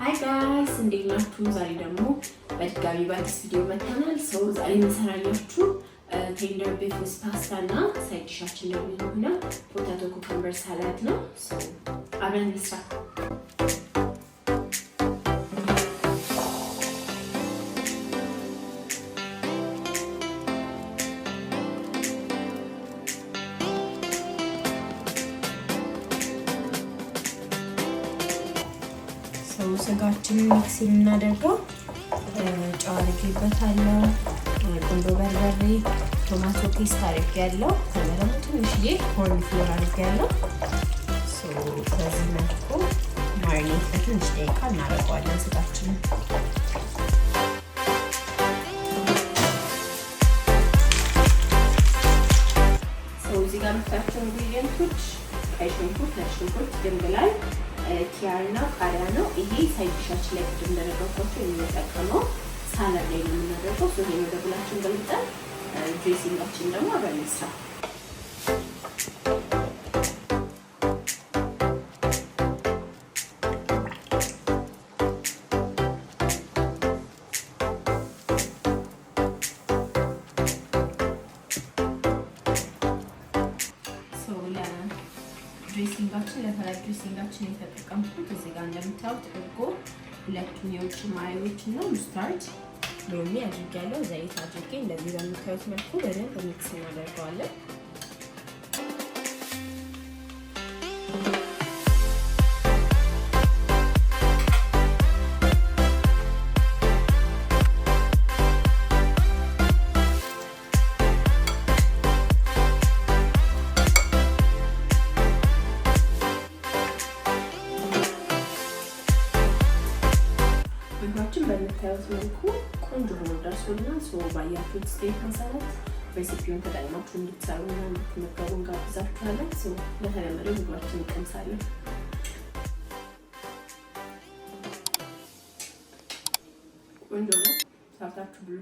Hi guys፣ እንዴት ናችሁ? ዛሬ ደግሞ በድጋሚ በአዲስ ቪዲዮ መጥተናል። So ዛሬ የምሰራላችሁ tender beef with pasta እና side dish ኣችን ደግሞ የሆነ potato cucumber salad ነው። አብረን እንስራ። ስጋችንን mix የምናደርገው ጨው አድርጌበታለሁ፣ ቁንዶ በርበሬ፣ tomato paste አድርጌያለሁ። ከዛ ደግሞ ትንሽዬ corn flour አድርጌያለሁ። በዚህ መልኩ marinate ለትንሽ ደቂቃ እናደርገዋለን ስጋችንን። እዚህ ጋር የምታያቸው ingredient ኦች ቀይ ሽንኩርት፣ ነጭ ሽንኩርት፣ ድንብላል፣ ኪያር እና ቃሪያ ነው። ይሄ side dish ኣችን ላይ ቅድም እንደነገርኳቸው የምንጠቀመው salad ላይ ነው የምናደርገው። ይሄን ወደ bowl ኣችን ገልብጠን dressing ኣችን ደግሞ አብረን እንስራ። Dressing ኣችን ለ salad dressing ኣችን የተጠቀምኩት እዚህ ጋር እንደምታዩት እርጎ፣ ሁለቱን የውጭ ማሪዎች እና mustard፣ ሎሚ አድርጌያለሁ። ዘይት አድርጌ እንደዚህ በምታዩት መልኩ በደንብ mix እናደርገዋለን። ምግባችን በምታዩት መልኩ ቆንጆ ሆኖ ደርሶልናል። So ባያችሁት step መሰረት recipe ውን ተጠቅማችሁ እንድትሰሩና እንድትመገቡ እንጋብዛችኋለን። So በተለመደው ምግባችን እንቀምሳለን። ቆንጆ ነው። ሰርታችሁ ብሉ።